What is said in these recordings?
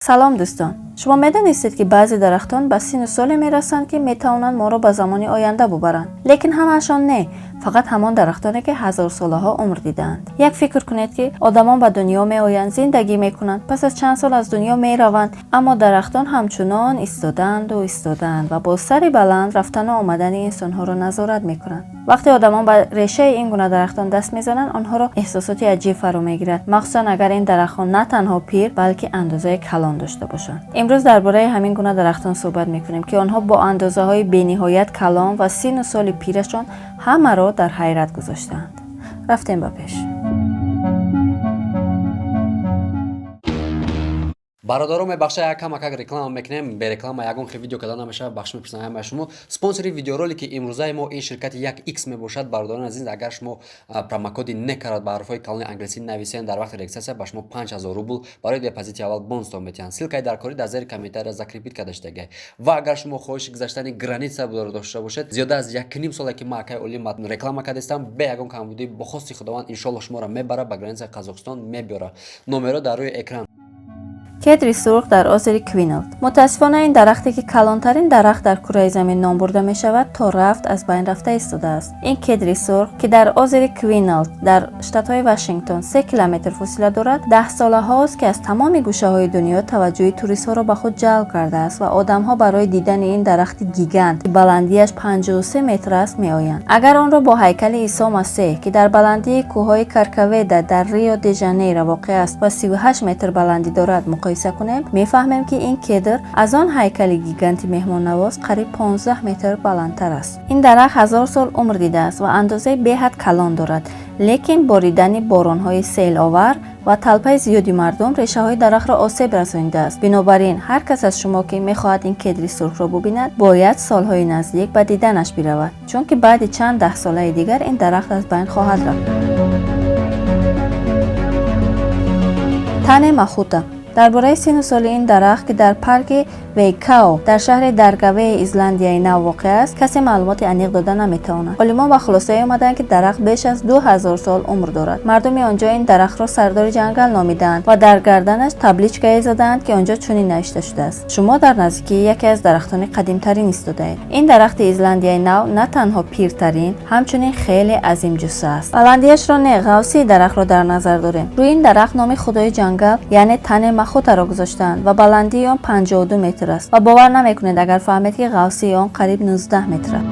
Салом дӯстон. Шумо медонистед, ки баъзе дарахтон ба сину соле мерасанд, ки метавонанд моро ба замони оянда бубаранд. Лекин ҳамаашон не, фақат ҳамон дарахтоне, ки ҳазорсолаҳо умр дидаанд. Як фикр кунед, ки одамон ба дунё меоянд, зиндагӣ мекунанд, пас аз чанд сол аз дунё мераванд, аммо дарахтон ҳамчунон истодаанду истодаанд ва бо сари баланд рафтану омадани инсонҳоро назорат мекунанд. Вақте одамон ба решаи ин гуна дарахтон даст мезананд, онҳоро эҳсосоти аҷиб фаро мегирад, махсусан агар ин дарахтон на танҳо пир, балки андозаи калон дошта бошанд. Имрӯз дар бораи ҳамин гуна дарахтон суҳбат мекунем, ки онҳо бо андозаҳои бениҳоят калон ва сину соли пирашон ҳамаро дар ҳайрат гузоштаанд. Рафтем ба пеш. Бародаро, мебахша, як камакак реклама мекунем. Бе реклама ягон хел видео карда намешавад. Бахш мепурсам ҳамаи шумо. Спонсори видеоролики имрӯзаи мо ин ширкати як X мебошад. Бародарони азиз, агар шумо промокоди некарат ба ҳарфҳои калони англисӣ нависен, дар вақти регистрация ба шумо 5000 рубл барои депозити аввал бонус метиҳанд. Ссылкаи даркорӣ дар зери комментария закрепить карда шудагай. Ва агар шумо хоҳиши гузаштани граница дошта бошед, зиёда аз якним соле ки ман акай олим реклама кардастам, бе ягон камбудӣ, бо хости Худованд, иншоалло, шуморо мебара ба границаи Қазоқистон, мебиёра. Номеро дар рӯи экран. Кедри сурх дар озери Квиналд. Мутаассифона, ин дарахте, ки калонтарин дарахт дар кураи замин ном бурда мешавад, то рафт аз байн рафта истодааст. Ин кедри сурх, ки дар озери Квиналд дар штатҳои Вашингтон 3 километр фосила дорад, даҳсолаҳост, ки аз тамоми гӯшаҳои дунё таваҷҷӯҳи туристҳоро ба худ ҷалб кардааст ва одамҳо барои дидани ин дарахти гигант, ки баландиаш 53 метр аст, меоянд. Агар онро бо ҳайкали Исо Масеҳ, ки дар баландии кӯҳҳои Каркаведа дар Рио де Жанейро воқеъ аст ва 38 метр баландӣ дорад, муқоиса кунем, мефаҳмем, ки ин кедр аз он ҳайкали гиганти меҳмоннавоз қариб 15 метр баландтар аст. Ин дарахт 1000 сол умр дидааст ва андозаи беҳад калон дорад, лекин боридани боронҳои селовар ва талпаи зиёди мардум решаҳои дарахтро осеб расонидааст. Бинобар ин, ҳар кас аз шумо, ки мехоҳад ин кедри сурхро бубинад, бояд солҳои наздик ба диданаш биравад, чунки баъди чанд даҳсолаи дигар ин дарахт аз байн хоҳад рафт. Тане Махута. Дар бораи сину соли ин дарахт, ки дар парки Вейкао дар шаҳри Даргавеи Изландияи Нав воқеъ аст, касе маълумоти аниқ дода наметавонад. Олимон ба хулосае омаданд, ки дарахт беш аз 2000 сол умр дорад. Мардуми он ҷо ин дарахтро сардори ҷангал номидаанд ва дар гарданаш табличкае задаанд, ки он ҷо чунин навишта шудааст: «Шумо дар наздикии яке аз дарахтони қадимтарин истодаед». Ин дарахти Изландияи Нав на танҳо пиртарин, ҳамчунин хеле азимҷусса аст. Баландиашро не, ғавсии дарахтро дар назар дорем. Рӯи ин дарахт номи худои ҷангал, яъне Тане Махутаро гузоштаанд ва баландии он 52 метр аст ва бовар намекунед, агар фаҳмед, ки ғавсии он қариб 19 метр аст.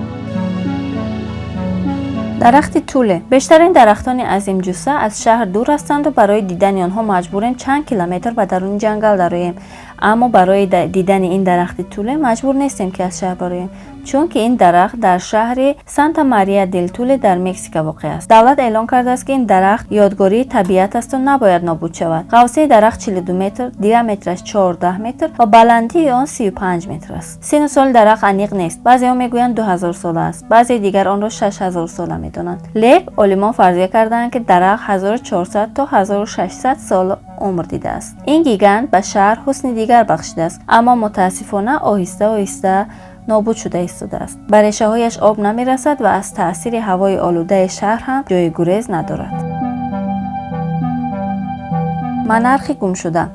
Дарахти Туле. Бештарин дарахтони азимҷусса аз шаҳр дур ҳастанду барои дидани онҳо маҷбурем чанд километр ба даруни ҷангал дароем, аммо барои дидани ин дарахти Туле маҷбур нестем, ки аз шаҳр бароем, чунки ин дарахт дар шаҳри Санта Мария дел Туле дар Мексика воқеъ аст. Давлат эълон кардааст, ки ин дарахт ёдгории табиат асту набояд нобуд шавад. Ғавсии дарахт 42 метр, диаметраш 14 метр ва баландии он 35 метр аст. Сину соли дарахт аниқ нест. Баъзеҳо мегӯянд, 2000 сола аст, баъзеи дигар онро 6000 сола медонанд, лек олимон фарзия кардаанд, ки дарахт 1400 то 1600 сол умр дидааст. Ин гигант ба шаҳр ҳусни дигар бахшидааст, аммо мутаассифона, оҳиста оҳиста нобуд шуда истодааст. Ба решаҳояш об намерасад ва аз таъсири ҳавои олудаи шаҳр ҳам ҷои гурез надорад. Монархи гумшуда.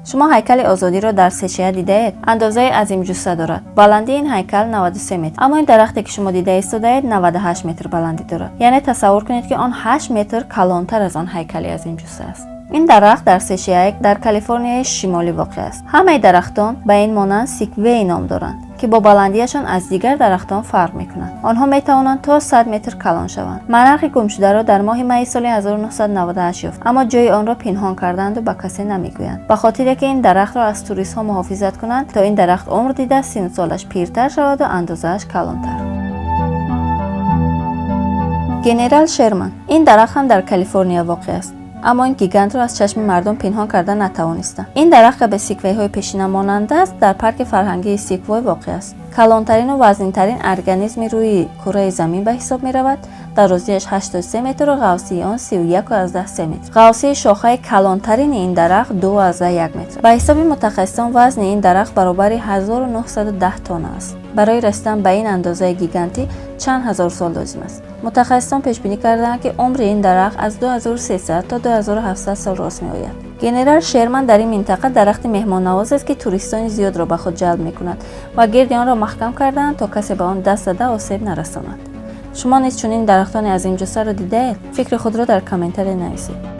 Шумо ҳайкали озодиро дар Сешия дидаед? Андозаи азимҷусса дорад. Баландии ин ҳайкал 93 метр, аммо ин дарахте, ки шумо дида истодаед, 98 метр баландӣ дорад. Яъне тасаввур кунед, ки он 8 метр калонтар аз он ҳайкали азимҷусса аст. Ин дарахт дар Сешияк дар Калифорнияи Шимолӣ воқеъ аст. Ҳамаи дарахтон ба ин монанд сиквей ном доранд, ки бо баландиашон аз дигар дарахтон фарқ мекунанд. Онҳо метавонанд то 100 метр калон шаванд. Монархи гумшударо дар моҳи майи соли 1998 ёфт, аммо ҷои онро пинҳон карданду ба касе намегӯянд, ба хотире ки ин дарахтро аз туристҳо муҳофизат кунанд, то ин дарахт умр дида, сину солаш пиртар шаваду андозааш калонтар. Генерал Шерман. Ин дарахт ҳам дар Калифорния воқеъ аст, аммо ин гигантро аз чашми мардум пинҳон карда натавонистанд. Ин дарахт, ки ба сиквейҳои пешина монанд аст, дар парки фарҳангии Сиквой воқеъ аст. Калонтарину вазнинтарин организми рӯи кураи замин ба ҳисоб меравад. Дарозиаш 83 метру ғавсии он 31,3 метр. Ғавсии шохаи калонтарини ин дарахт 2,1 метр. Ба ҳисоби мутахассисон, вазни ин дарахт баробари 1910 тонна аст. Барои расидан ба ин андозаи гигантӣ чанд ҳазор сол лозим аст. Мутахассисон пешбинӣ кардаанд, ки умри ин дарахт аз 2300 то 2700 сол рост меояд. Генерал Шерман дар ин минтақа дарахти меҳмоннавоз аст, ки туристони зиёдро ба худ ҷалб мекунад ва гирди онро маҳкам кардаанд, то касе ба он даст зада осеб нарасонад. Шумо низ чунин дарахтони азимҷуссаро дидаед? Фикри худро дар комментария нависед.